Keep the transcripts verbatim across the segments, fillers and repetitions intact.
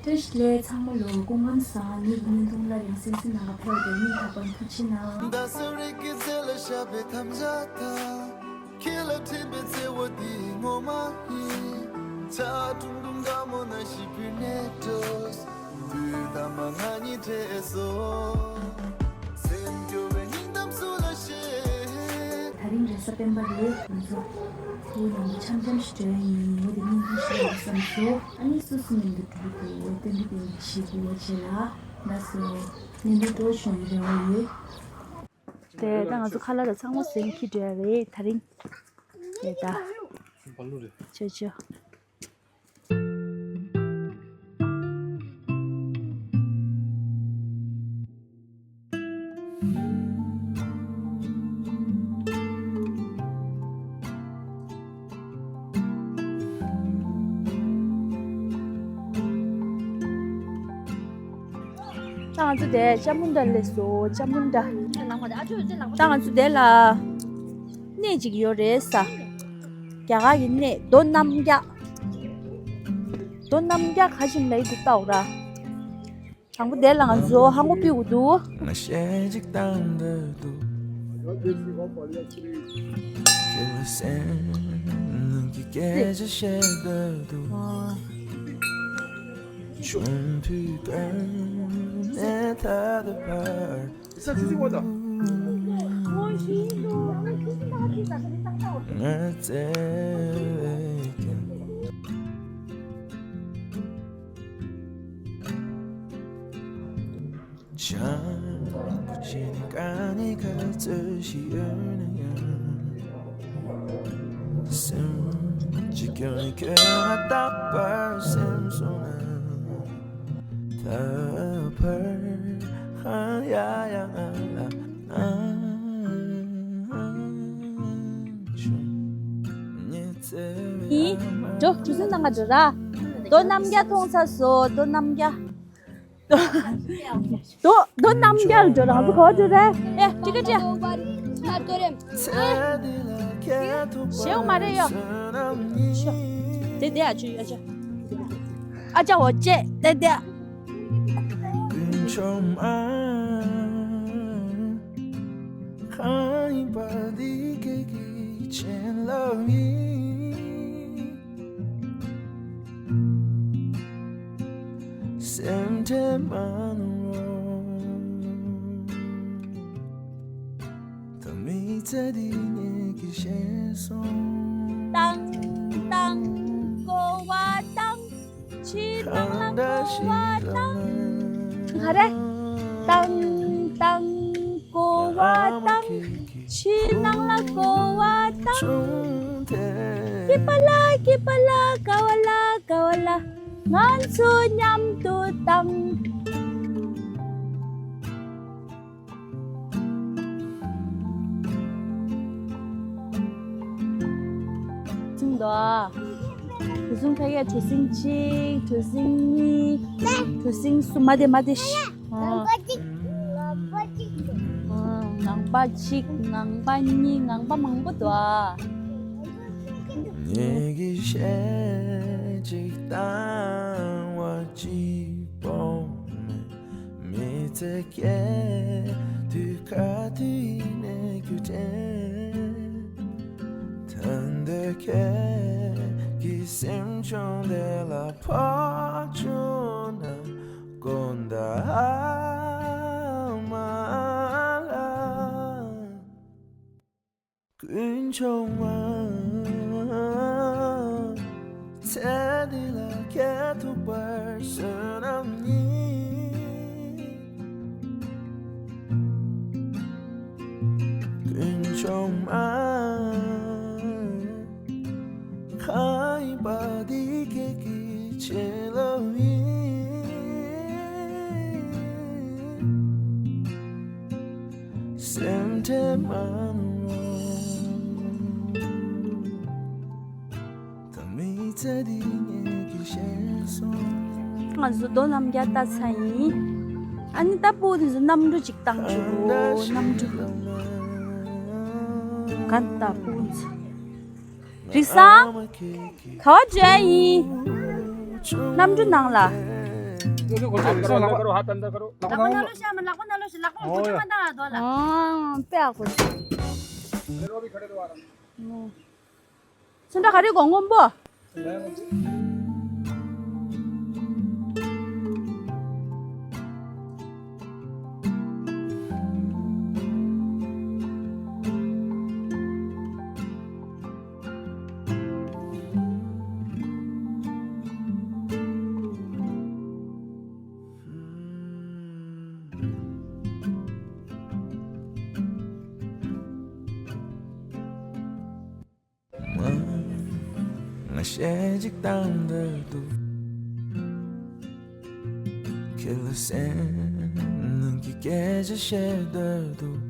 བཀྲ་ཤིས་བདེ་ལེགས། ཚང་མ་ལོ་སྐུ་ཁམས་བཟང་། ངེད་ཀྱི་བརྙན་ཐུང་སླར་ཡང་གསན་གཟིགས་གནང་ག་ཕེབས་པ་དེ་སྙིང་ཐག་པ་ནས་ཐུགས་རྗེ་གནང་། ཁྱེད་ལ་འཕྲིན་པའི་བརྩེ་བ་འདི་ངོ་མ་ཡིན། ཆ་ཀྲུང་ཀྲུང་དགའ་མོ་ན་ཞིག་བུད་མེད་འགྲོ། དུས་ཐ་མ་ང་གཉིས་འཕྲད་སོ། སེམས་སྐྱོ་བའི་སྙིང་གཏམ་སུ་ལ་བཤད། ད་རིང་རེས་གཟའ་སྤེན་པ་རེད། ང་ཚོ་ཁོའི་ནང་མི་འཆམ་འཆམ་ཞིག་འགྲོ་ཡ་ཡིན། ངས་དེ་བརྙན་ཐུང་ཞིག་ལ་བསམ་སོ། ཨ་ནི་སུ་སུ་མཉམ་དུ་འགྲོ་གི་འདུག་འོ་སྟོན་གི་དེ་ཞིག་གི་འོ་བྱེད་ལ། ལགས་སོ། བརྙན་ཐུང་སྤྲོ་བྱུང་བའི་རེ་བ་ཡོད། དེ་ད་ང་ཚོ་ཁ་ལག་དང་ཚང་མ་ཟིན་གྱི་འདྲ་རེད་ད་རིང་། རེད་ད། བ་ལུ་རེད། ཆོ་ཆོ། ད་ང་ཚོ་དེ་ཅ་མུན་དྲ་སླེབས་སོང་། ཅ་མུན་དྲ། ད་ང་ཚོ་དེ་ལ་གནས་ཅིག་ཡོད་རེད་ས། རྒྱ་གར་གྱི་གནས་རྡོ་གནམ་རྒྱ། རྡོ་གནམ་རྒྱ་ག་ཞིག་ལ་ཡི་གུ་ལྟ་འོ་ར། དང་པོ་དེ་ལ་ང་ཚོ་ཧ་གོ་ཕུལ་དགོས་འདུག་ང་ཤེས་ཅིག་བཏང་འདོད་འདུག་ཁྱོད་སེམས་ཀྱི་སྐད་ཆ་བཤད་འདོད་འདུག་ཆུང་དུས་ཀ་ནས་ད་ལྟ་བར། ང་བཙལ་བའི་ཀྱང་། བྱང་བུ་ཅན་ག་ནས་ག་ཚོད་ཞིག་ཡོད་ན་ཡང་། སེམས་ཀྱི་སྐྱོན་ཁྱོད་ང་རྟག་པར་སེམས་སོང་ན། ད་བར་ཧང་ཡ་ཡ་ང་ལ་ཨང་ཆུང་ཉེ་ཚེ་ཡིན། འགྲོ་གྲུ་གཟིངས་ནང་ག་འགྲོ་ར། རྡོ་གནམ་རྒྱ་མཐོང་ཚར་སོང་། རྡོ་གནམ་རྒྱ། རྡོ་རྡོ་གནམ་རྒྱ་འགྲོ་ར། ང་ཚོ་ག་པར་འགྲོ་ར། ཨེ་ཏི་ཀ་ཏི་ཡ། ཞེའུ་མ་རེད་ཡོ། དེ་དེ་ཨ་ཆུ་ཨ་ཆུ། ཨ་ཅག་འོ་ཅེ་དེ་དེ། སེམས་ཁྲལ་མ་གནང་རོགས། ད་མི་ཚེ་འདི་ངེད་ཀྱིས་ཤེས་སོང་། བཏང་བཏང་གོ་བ་བཏང་། ཕྱི་ནང་ལ་གོ་བ་བཏང་། ག་རེ། བཏང་བཏང་གོ་བ་བཏང་། ཕྱི་ནང་ལ་གོ་བ་བཏང་། སྐྱིད་པ་ལ་སྐྱིད་པ་ལ་དགའ་བ་ལ་དགའ་བ་ལ། ང་ཚོ་མཉམ་དུ་བཏང་། གྲུ་གཟིངས་འདུག་ཨ། གྲུ་གཟིངས་ཕ་གིའི་གྲུ་གཟིངས་གཅིག་གྲུ་གཟིངས་གཉིས། གྲུ་གཟིངས་གསུམ། མ་དེ་མ་དེ་ཤི། ཨ། ནང་པ་གཅིག་ནང་པ་གཉིས། ནང་པ་མང་པོ་འདུག་ཨ། ངེད་ཀྱིས་གཞས་གཅིག་བཏང་བ་གཅིག་པོ་མེད། མི་ཚེ་སྐྱེལ་དུས་ག་དུས་ཡིན་ནའི་རྒྱུ་དྲན། ད་འདོད་ཁྱེད་ཀྱི་སེམས་ཆུང་དེ་ལ་ཕོག་བྱུང་ན་དགོངས་དག་ཨ་མ་ལགས། ཀུན་འབྱུང་བ། ཚེ་འདི་ལ་ཁྱེད་ཐུག་པར་བསོད་ནམས་ཡིན། ཀུན་འབྱུང་བ། གང་ཡིན་པ་འདི་ཁྱེད་ཀྱི་བྱིན་རླབས་ཡིན། སེམས་ཁྲལ་མ་གནང་རོགས། ད་མི་ཚེ་འདི་ངེད་ཀྱིས་ཤེས་སོང་། ང་ཚོ་རྡོ་གནམ་རྒྱ་ལྟ་ཚར་ཡིན། ཨ་ནི་ད་སྤུ་གུ་དེ་ཚོ་གནམ་གྲུ་ཅིག་བཏང་བཅུག་གོ། གནམ་གྲུ། ག་ད་སྤུ་གུ་ཚོ། རིག་བཟང་། ག་བ་འགྲོ་ཡ་ཡིན། གནམ་གྲུ་ནང་ལ། हाथ अंदर करो, हाथ अंदर करो। ལག་པ་ནང་ལོགས་བཞག་མ། ལག་པ་ནང་ལོགས་བཞག། ལག་པ་མགོ་ཐོག་མ་བཏང་། ཨ། དོ་ལ། ཨ། དཔེ་ཡག་པོ། अरे वो भी खड़े दो, आराम से। སུ་འདྲ་ག་རེ་གོང་གོང་པོ། ང་གཞས་གཅིག་བཏང་འདོད་འདུག་ཁྱེད་ལ་སེམས་ནང་གི་སྐད་ཆ་བཤད་འདོད་འདུག་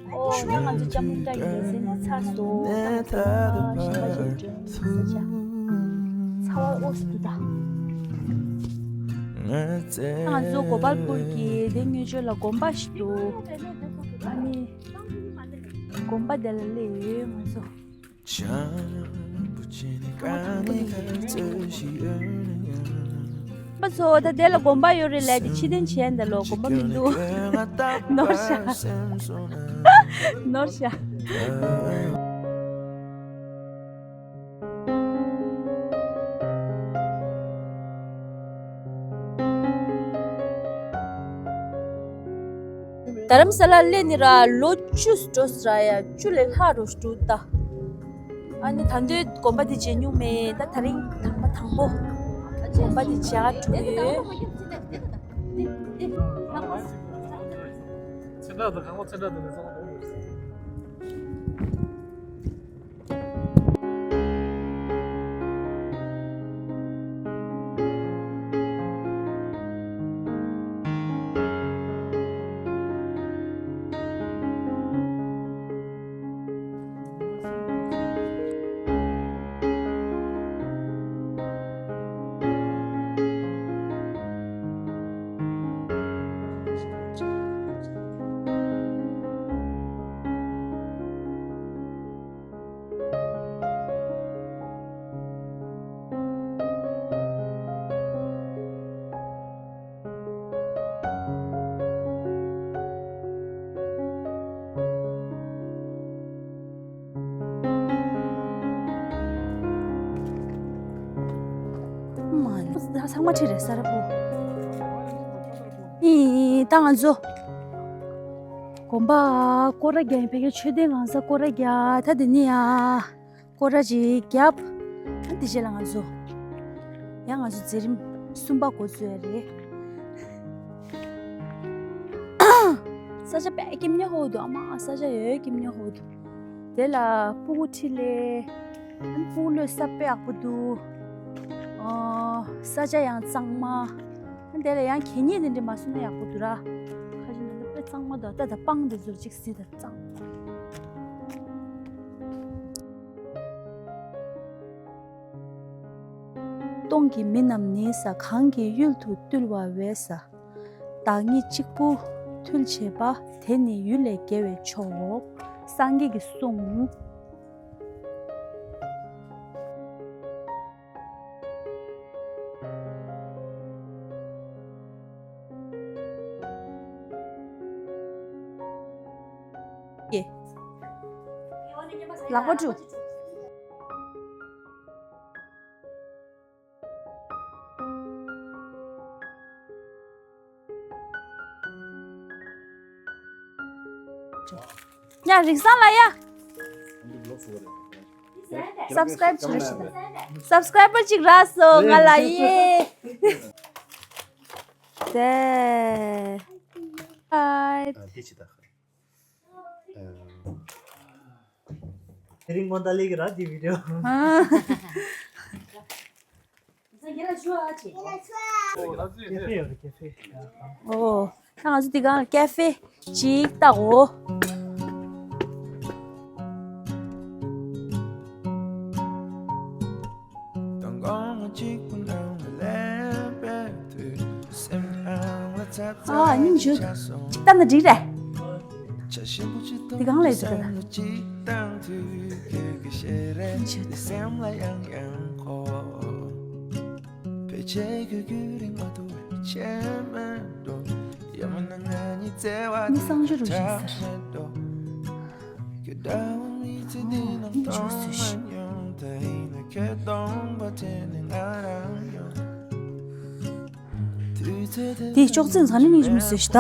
ཨོ། ད་ང་ཚོ་ལྕམ་མོ་འདྲ་ཡིན་པས་ཟེར་ནས་ཚར་སོང་། ད་ང་ཚོ་ཞིང་ཁ་ཞིག་འགྲོ་ཡིན་ཟེར་བྱ། ཚ་བ་ཨོ་སི་འདུག་ད། ད་ང་ཚོ་གོ་པལ་པུར་གྱི་དེ་མངོན་ཆོས་ལ་དགོན་པ་ཞིག་འདུག་ཨ་ནི། དགོན་པ་དེ་ལ་སླེབས་ཡོད་ང་ཚོ། པ་ཚོ་ད་དེ་ལ་དགོན་པ་ཡོད་རེད་ལབ་དེ་ཕྱིར་འཐེན་བྱས་འདི་ལོ་དགོན་པ་མི་འདུག་ནོར་ཤག་ནོར་ཤག་རྡ་རམ་ས་ལ་སླེབས་ནི་ར་ལོ་བཅུ་འགྲོ་ས་ར། ཡ་བཅུ་ལས་ལྷག་འགྲོ་འདུག་ད། ཨ་ནི་ད་དུང་དགོན་པ་འདི་མཇལ་མྱོང་མེད། ད་ད་རིང་དང་པོ་དང་པོ་དགོན་པ་འདི་མཇལ་འགྲོ་ཡོད། མ་ཚང་མ་ཁྲིད་རེད་ས་ར་པོ། ཨི་ད་ང་ཚོ་དགོན་པ་སྐོར་ར་རྒྱག་ཡིན། ཕ་གིར་མཆོད་རྟེན་གང་ས་སྐོར་ར་རྒྱག་ད་དེ་ནི་ཡ། སྐོར་ར་ཅིག་བརྒྱབ། ཨ་དེ་རྗེས་ལ་ང་ཚོ། ཡང་ང་ཚོ་མཛད་རིམ་གསུམ་པ་འགོ་ཚུགས་ཡ་རེད། ས་ཆ་དཔེ་སྐྱིད་ཉག་ཧོ་འདུག་ཨ་མ་ས་ཆ་ཡོད་སྐྱིད་ཉག་ཧོ་འདུག་དེ་ལ་སྤུ་གུ་འཁྲིད་ལེ། ཨ་སྤུ་གུ་ལོས་ས་དཔེ་ཡག་པོ་འདུག་ཨ་ས་ཆ་ཡང་གཙང་མ། ཨ་དེ་ལ་ཡང་གད་སྙིགས་དེ་འདྲ་མ་བཟོས་ན་ཡག་པོ་འདུག་ར། ཁ་ཅིག་ནང་དུ་དཔེ་གཙང་མ་འདུག་ད་ད་སྤང་དེ་ཚོ་ཅིག་བཟི་ད་གཙང་། སྟོང་གི་མི་རྣམས་ནི་ས། གང་གི་ཡུལ་དུ་བཏུལ་བ་བས་ས། བདག་ཉིད་གཅིག་པུ་ཐུལ་བྱེད་པ། དེ་ནི་ཡུལ་ལས་བརྒལ་བའི་མཆོག་སངས་རྒྱས་ཀྱི་གསུང་། ལག་པ་བཀྲུ། ཡ་རིག་བཟང་ལགས་ཡ། སབ་སི་ཀ་རེབ་བྱེད་རོགས་བྱེད། སབ་སི་ཀ་རེ་བར་གཅིག་རག་སོང་ང་ལ་ཡེ། ཟེ། ཧའི། དེ་ཅི་ད། དེ་རིང་སྔོན་ད་ལེགས་ར་དེ་བི་ཌི་ཡོ། ཀེ་ཧྥེ་ཡོད་རེད་ཀེ་ཧྥེ། ཨོ། ད་ང་ཚོ་འདི་གང་ལ་ཀེ་ཧྥེ་ཅིག་ལྟ་གོ། ཨ་ནི་འཇུ། ལྟ་ན་འགྲིག་རེད། འདི་གང་ལ་ཡོད་ད། འཇུ། མི་གསང་སྤྱོད་རུ་ཞིག་ཟེར། ཨོ། འདི་ཅོག་ཙེ་ཟ་ནི་མི་ཞིག་མི་བཟོས་ཤི་ད།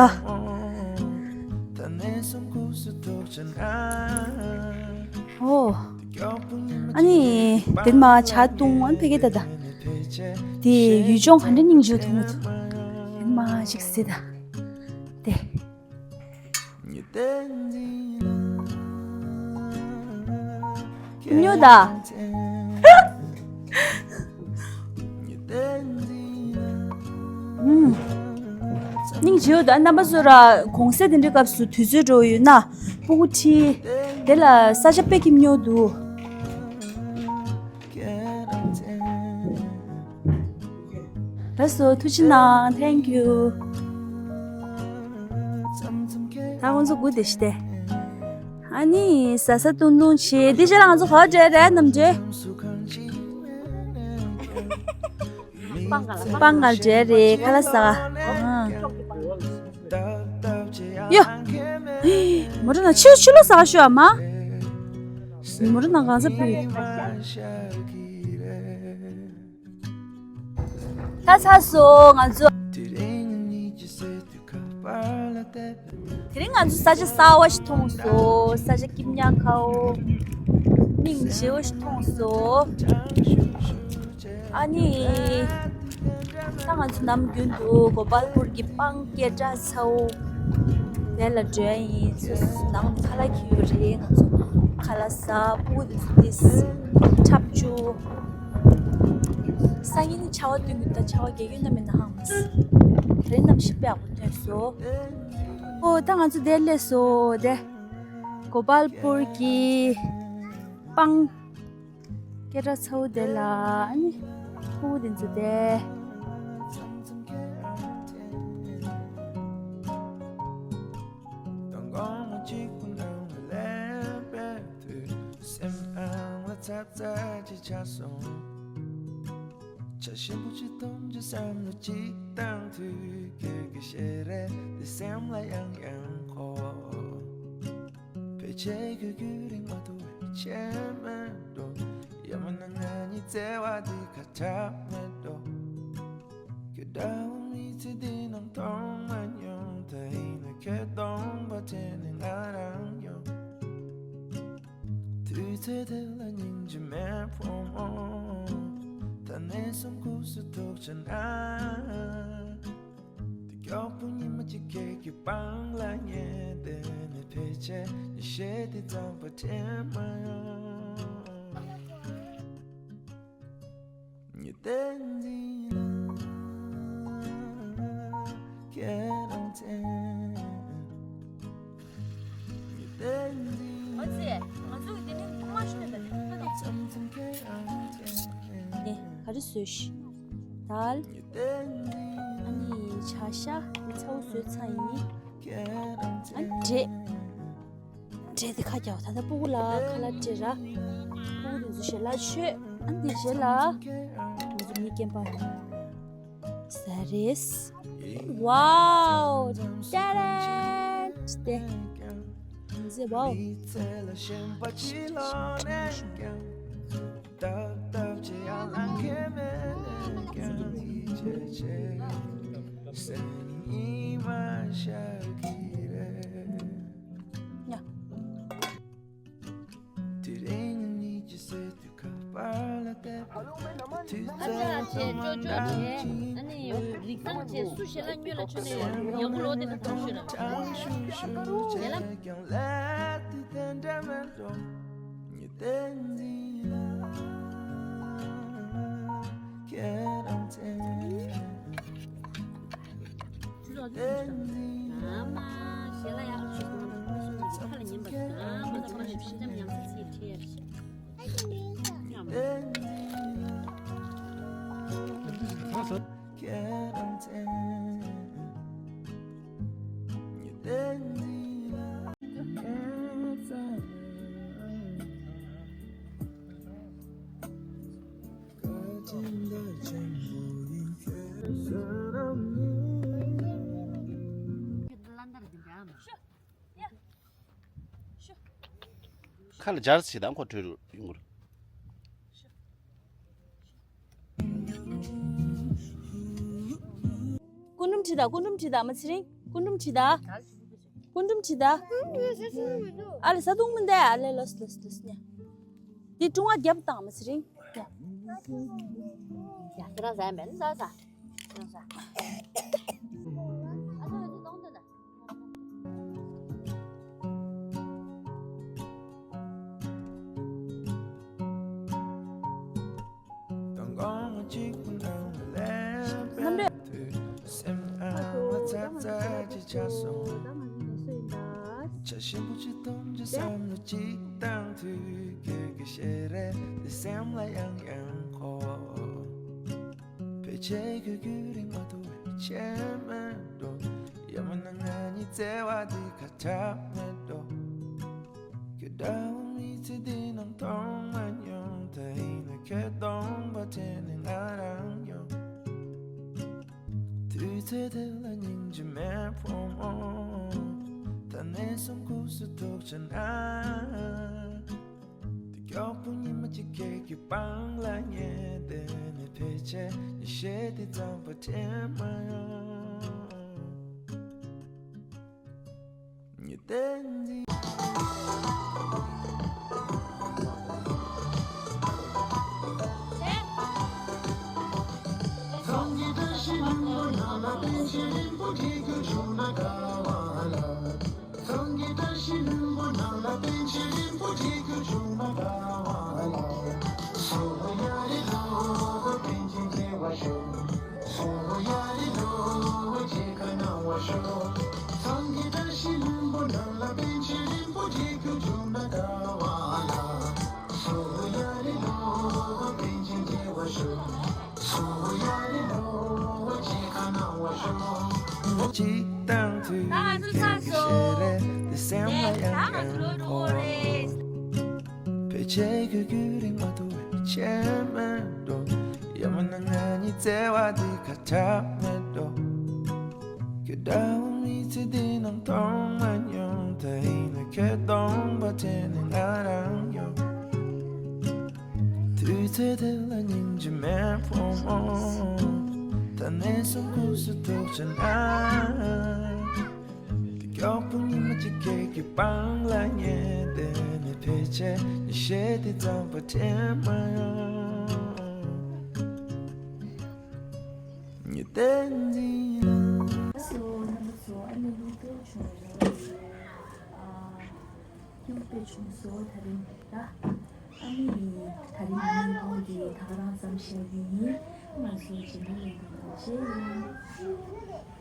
ཨོ། ཨ་ནི་དེ་མ་ཇ་བཏུང་ཨ་ནི་ཕ་གི་ད་ད། དེ་ཡུལ་ལྗོངས་ག་འདྲ་སྙིང་རྗེ་མཐོང་གི་འདུག་དེ་མ་ཞིག་ཟེར་ད། དེ། ཉོ་ད། ཨུམ། སྙིང་རྗེ་པོ་ད། རྣམ་པ་ཚོ་ར་གུང་སེང་དེ་འདྲའི་སྐབས་སུ་དུས་ཚོད་འགྲོ་ཡོད་ན་སྤུ་གུ་ཁྲིད། དེ་ལ་ས་ཆ་དཔེ་སྐྱིད་ཉོ་འདུག་ལགས་སོ། ཐུགས་རྗེ་གནང་། Thank you། ད་ཁོང་ཚོ་སྒུག་བསྡད་ཤི་སྟེ། ཨ་ནི་ཟ་ཟ་བཏུང་བཏུང་བྱེད། འདི་རྗེས་ལ་ང་ཚོ་ག་པར་འགྲོ་རེད། རྣམ་འདྲེན། སྤང་ཁ་ལ་འགྲོ་རེད། ཁ་ལག་ཟ། ཨ། ཡ། མོ་ཊ་ནང་ཕྱི་ཕྱི་ལོགས་ཟ་ཤོག་ཨ་མ། མོ་ཊ་ནང་གང་ཟ་ཕུད། ད་ཚར་སོང་ང་ཚོ། དེ་རིང་ང་ཚོ་ས་ཆ་གསར་བ་ཞིག་མཐོང་སོང་། ས་ཆ་སྐྱིད་ཉག་ཁའོ། སྙིང་རྗེ་པོ་ཞིག་མཐོང་སོང་། ཨ་ནི། ད་ང་ཚོ་ནམ་རྒྱུན་དུ་གོ་པལ་པུར་གྱི་སྤང་སྐད་གྲགས་ཚ་བོ་དེ་ལ་འགྲོ་ཡ་ཡིན། ཚོ་ནང་ཁ་ལག་ཁྱེར་ཡོད་རེད། ང་ཚོ་ཁ་ལག་ཟ། སྤུ་གུ་དེ་ཚོ་འཁྲབ་བཅུག་སང་ཉིན་ནི་ཆར་པ་སྟོན་གྱི་འདུག་ད་ཆར་པ་རྒྱག་གི་ཡོད་ན་མེད་ན་ཧ་མ་སི། དེ་རིང་གནམ་གཤིས་དཔེ་ཡག་པོ་ཐོན་སོང་། ཨོ་ད་ང་ཚོ་དེར་སླེབས་སོང་། དེ་གོ་པལ་པུར་གྱི་སྤང་སྐད་གྲགས་ཚ་བོ་དེ་ལ་ཨ་ནི་ཕྲུ་གུ་དེ་ཚོ་དེ། སེམས་ཨང་ལ་ཚབ་ཚབ་ཅིག་ཆགས་སོང་། བྱ་ཞིམ་པོ་ཅིག་འཐུང་རྒྱུ་བསམ་བློ་ཅིག་བཏང་དུས། ཁྱོད་ཀྱི་ཞལ་རས་དེ་སེམས་ལ་ཡང་ཡང་འཁོར། ཕལ་ཆེར་ཁྱོད་ཁྱོད་རིང་མ་ཐུག་པའི་ཆེ་མེད་འགྲོ། ཡང་མིན་ན་ང་གཉིས་བརྩེ་བ་འདི་ཁ་གྲག་མེད་འགྲོ། ཁྱོད་འདྲ་བོ་མི་ཚེ་འདི་ནང་མཐོང་མ་མྱོང་། ད་ཡིན་ན་ཁྱོད་སྟོང་པ་དྲན་ནས་ང་རང་ཡོང་། དུས་ཚོད་དེ་ལ་སྙིང་རྗེ་མེད་ཕོ་མོ། ད་ནས་བཟུང་སྐུ་གཟུགས་ཐུག་ཆེ་ན། དེ་མགྱོགས་པོ་ཉི་མ་གཅིག་ཁྱེད་ཀྱི་པང་ལ་ཉལ་བསྡད་ནས། ཕལ་ཆེར་ཉི་ཤེལ་དེ་རྩམ་པ་དྲན་མ་ཡོང་། ཉི་ཟླ་འདི་ལ་ཁྱེད་རང་མཚན། ཉི་ཟླ་འདི་ཨ་ཙི། ང་ཚོ་གི་དེ་ནི་ཁུག་མ་ཤོད་ད་དེ་ཁ་དེ། ཨེ། ག་རེ་བཟོས་ཤི། དལ། ཨ་ནི་བྱ་ཤ་དེ་ཚ་བོ་བཟོས་ཚར་ཡིན། ཨ་འདྲེ། འདྲེ་དེ་ཁ་རྒྱག་ད་ལྟ་སྤུ་གུ་ལ་ཁ་ལག་སྤྲད་ར། སྤུ་གུ་དེ་ཚོ་ཞལ་ལག་མཆོད། ཨ་འདི་རྗེས་ལ་ང་ཚོ་མི་རྒན་པ་ཟ་རེས། Wow! Ta-da! དེ། ང་ཚོས་wow! ཡ། ཨ་ཅག་བྱས་ཅོ་ཅོ་བྱས། ཨ་ནི་རིགས་བཟང་བྱས། སུ་ཞལ་ལག་སྔོན་ལ་མཆོད་ནས་ཡོད། ཡག་པོ་ལོ་དེ་ལ་ཐོང་ཤོད་ལ། ཡ་ལ། ཨ་མ། ཞལ་ལག་ཡག་པོ་བྱུང་སོང་། ཁ་ལ་ཉན་པ་དང་། ཨ་མ་དང་ཁ་ལ་ཤི་འཇམ་ཡང་སེ་སི་ཁྲེ་ཡར་ཤི། ཉམས། ལ་སྦྱར་ཞིག་དང་ཁོ་བྲོས་རུ་ཡོང་གི་རེད། སྐུ་འབུམ་ཁྲི་དང་། སྐུ་འབུམ་ཁྲི་དང་། མ་ཚེ་རིང་། སྐུ་འབུམ་ཁྲི་དང་། སྐུ་འབུམ་ཁྲི་དང་། ཨ་ལེ་ས་དུང་མི་འདའ། ཨ་ལེ་ལོས་ལོས་ལོས་ཉ། འདི་ཀྲུང་བ་རྒྱབ་དང་། མ་ཚེ་རིང་། ཡ། ཡ་ཁྱེད་རང་ཟ་ཡ་མེད་ན་ཟ་ཟ། ཁྱེད་རང་ཟ། ཨ་ཚོ་ཡོད་ཚོ་གཏོང་དོ་ན། ཕལ་ཆེར་ཁྱོད་ཁྱོད་རིང་མ་ཐུབ་བའི་ཆད་མེད་འགྲོ། ཡང་མིན་ན་ང་གཉིས་བརྩེ་བ་འདི་ཁ་གྲག་མེད་འགྲོ། ཁྱོད་འདྲ་བོ་མི་ཚེ་འདི་ནང་མཐོང་མ་མྱོང་། ད་ཡིན་ན་ཁྱོད་སྟོང་པ་དྲན་ནས་ང་རང་ཡོང་། དུས་ཚོད་དེ་ལ་སྙིང་རྗེ་མེད་ཕོ་མོ། ད་ནས་བཟུང་ཁུག་སུ་ཐུག་ཆ་ན། དེ་མགྱོགས་པོ་ཉི་མ་གཅིག་ཁྱེད་ཀྱི་པང་ལ་ཉལ་བསྡད་ནས། ཕལ་ཆེར་ཉི་ཤེལ་དེ་ཙམ་པ་དྲན་མ་ཡོང་། ངས་བསྟན་འཛིན། གཅིག་དང་དུས་ཁྱོད་ཀྱི་ཞལ་རས་དེ་སེམས་ལ་ཡང་ཡང་འཁོར། ཕལ་ཆེར་ཁྱོད་ཁྱོད་རིང་མ་ཐུབ་པའི་ཆད་མེད་འགྲོ། ཡང་མིན་ན་ང་གཉིས་བརྩེ་བ་འདི་ཁ་གྲག་མེད་འགྲོ། ཁྱོད་འདྲ་བོ་མི་ཚེ་འདི་ནང་མཐོང་མ་མྱོང་། ད་ཡིན་ན་ཁྱོད་སྟོང་པ་དྲན་ནས་ང་རང་ཡོང་། དུས་ཚོད་དེ་ལ་སྙིང་རྗེ་མེད་ཕོ་མོ། ད་ནས་བཟུང་ཁུག་སུ་ཐུག་ཆ་ན། དེ་མགྱོགས་པོ་ཉི་མ་གཅིག་ཁྱེད་ཀྱི་པང་ལ་ཉལ་བསྡད་ནས། ཕལ་ཆེར་ཉི་ཤེལ་དེ་ཙམ་པ་དྲན་མ་ཡོང་། ངས་བསྟན་འཛིན་ལ། སོ་རྣམ་པ་ཚོ། ཨ་ནི་ལུག་དེ་བྱུང་རེད། ཨ། སྙིང་དཔེ་བྱུང་སོ་ད་རིང་ད། ཨ་ནི་ད་རིང་སྙིང་ཁོང་གི་ད་ག་རང་ཙམ་བཤད་ཀྱི་ཡིན། ང་ཚོ་རྗེས་མ་ལས་འདི་ལ་མཇལ་ཡོང་།